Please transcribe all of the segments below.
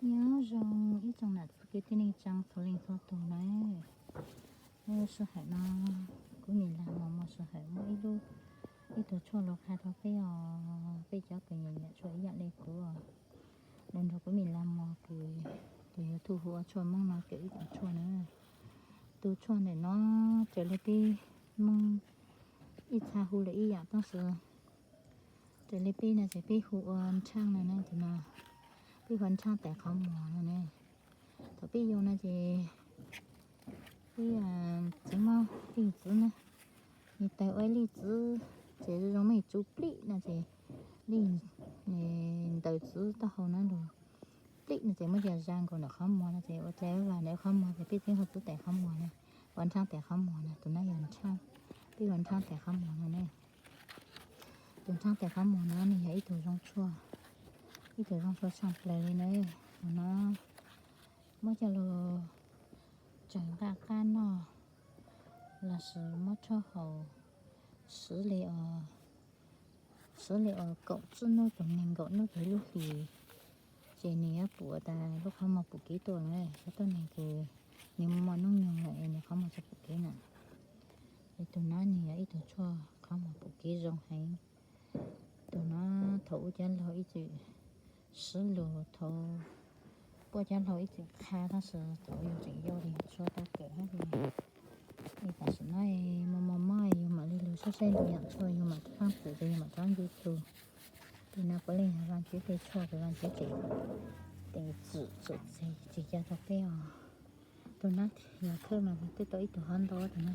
Nyob zoo ib tsoom nam txiv kwv tij neej tsaa txhua leej txhua tug na. Sij hawm no kuv Mim Las Mos Mos sij hawm muab ib lub, ib tug tshuaj los qha rau peb os, peb cov kws nyiam nyiam tshuaj ib yam li kuv, los nrog kuv Mim Las Mos kws tus YouTube hu ua Tshuaj Hmoob no kawm ib tug tshuaj na. Tus tshuaj ntawm no raws li peb Hmoob ib txha hu lawm ib yam tab sis raws li peb no ces peb hu ua nrhaaj no na, tus no peb hu ua nrhaaj tais qhov muag no na. Thaum peb yoo no ces peb txiv muab lij txwv na, nws tawg ua ib lij txwv ces zoo zoo muaj tsu plig no ces lij ntaws txwv taub hau na lug plig no ces muab coj zag nkaus ntawm qhov muag no ces ua cas ua vam ntawm qhov muag ces peb txeeb hu txwv tais qhov muag na, ua nrhaaj tais qhov muag na. Tus no yog nrhaaj, peb hu ua nrhaaj tais qhov muag no na. Tus nrhaaj tais qhov muag no nws yog ib tug zoo tshuaj, ib tug zoo tshuaj tshaj plaws li na. Tus no muab coj lug tsaws nqaj qab noj lossis muab rhaub haus, siv li, siv li uas kaum tsib hnub txog nees nkaum hnub txog lub hlis, ces nws yuav pum tas lub qhov muag pum kev tuaj na. Cov tuab neeg kws nws muaj hnub nyoog lawm es nws qhov muag tsis pum kev na. Es tus no nws yog ib tug tshuaj qhov muag pum kev zoo heev. Tus no thaum ub cov laug ib txwm siv lug, thaum puab cov laug ib txwm qha tab sis thaum yus tseem yau li tsis tau kawm hab li. Es tam sim no mos mos mob yus mam li lug saib saib ntau yaam tshuaj yus mam rov qaab pum ces yus mam rov ncu tug. Tus no puav leej yog Vaajtswv tej tshuaj kws Vaajtswv tseem teem txim txim txim txim ca rau peb os. Tus no yog khawb mas twb tau ib tug hov ntau tus no.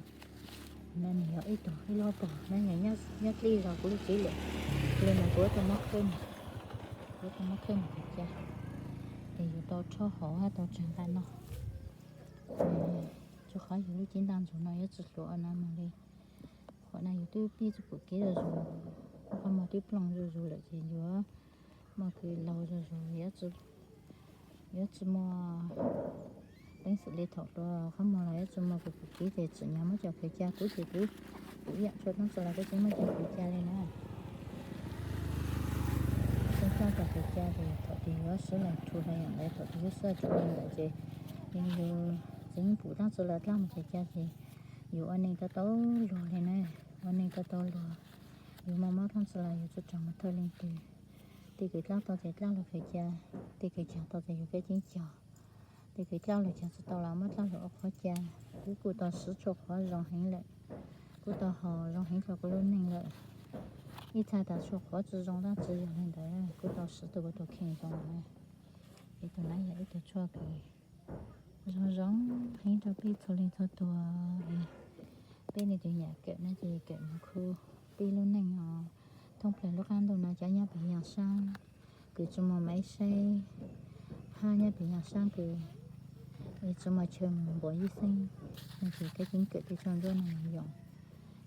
Tus no nws yog ib tug ib lub pog no yog nyob dlej zog kuv lub tsev lawm, li mas kuv tau muab khawb, kuv tau muab khawb mus khaws ca, ces yus tau rhaub haus hab tau tsaws nqaj noj. Rua qhov yus lub cev ntaj ntsug no yuav tsi hluas no mus li. Qhov no yus twb pib tsi pum kev zuj zus, qhov muag twb plooj zuj zus lawm ces yuav muaj kws laug zuj zus, yuav tsi muaj peev xwm li thaum hluas, qhov muag los yuav tsi muaj kws pum kev ces tsim nyog muab coj khaws ca. Kuv ces kuv pum ib yaam tshuaj dlaab tsi los kuv tseem muab coj khaws ca li na. Tseem coj khaws ca ces thaum twg yuav siv lug rhu hlo yaam ntawd, thaum twg yuav siv lug rhu hlo ntawd ces yog yus tseem pum dlaab tsi los dlaab mus khaws ca ces yus ua neej tau tau luag li na. Ua neej tau tau luag, yus muaj mob dlaab tsi los yus tsi raug moog thawj leej twg. Tej kws dlaab tau ces dlaab lug khaws ca, tej kws cog tau ces yus kav ceeb cog, tej kws dlaab lug cog tsi tau los muab dlaab lug ua qhov ca. Kuv kuj tau siv tshuaj qhuav zoo heev lawm, kuv tau haus zoo heev rau kuv lub neej lawm. Ib txha tas tshuaj qhuav tsi zoo dlaab tsi yog li ntawd kuv tau siv tau kuv tus kheej zoo na. Es tus no yog ib tug tshuaj kws zoo zoo heev rau peb txhua leej txhua tug. Peb leej twg nyiam kawm no ces kawm moog khu peb lub neej os. Thoob plawg lub qaab ntuj no cov nyob pem yaaj saab kws tsi muaj maiv saib, hab nyob pem yaaj saab kws tsi muaj chaw moog npuav ib xeeb, no ces kav ceeb kawm tej tshuaj ntsuab no moog yoom.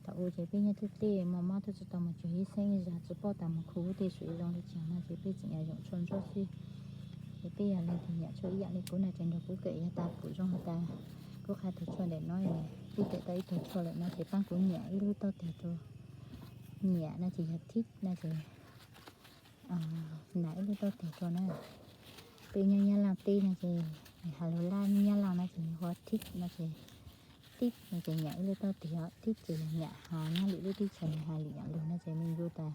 Thaum ub ces peb nyob teb teb muaj mob twb tsi tau moog cuag ib xeeb, zag tsi paub tas moog khu tej suav zoo li cas no ces peb tseem yuav yoom tshuaj ntsuab xwb. Ces peb yog leej twg nyiam tshuaj ib yaam li kuv no ces nrug kuv kawm, yog tas pum zoo has tas kuv qha tug tshuaj ntawm no, peb kawm tau ib tug tshuaj lawm no ces paab kuv nyam ib lub taub teg rua. Nyam no ces yog thib no ces nam ib lub taub teg rua na. Peb nyob Nyab Laaj teb no ces has lug Nyab Laaj no ces hu ua thib no ces, thib no ces nyam ib lub taub teg, thib ces yog nyam, ho nyob lwm lub teb chaws nws has lwm yaam lug no ces me ncu tas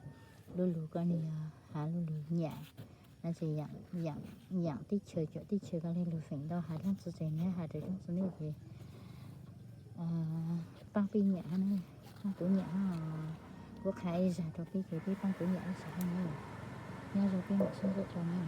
lu lug ko nws yog has lu lug nyam no ces yaam teb chaws cuam teb chaws ko le lug feem ntau has dlaab tsi ces nws has raws dlaab tsi ne ces paab peb nyam hab, paab kuv nyam hab. Kuv qha ib zag rua peb ces peb paab kuv nyam ib zag hab na. Nyob zoo peb mam sib ntsib dlua na.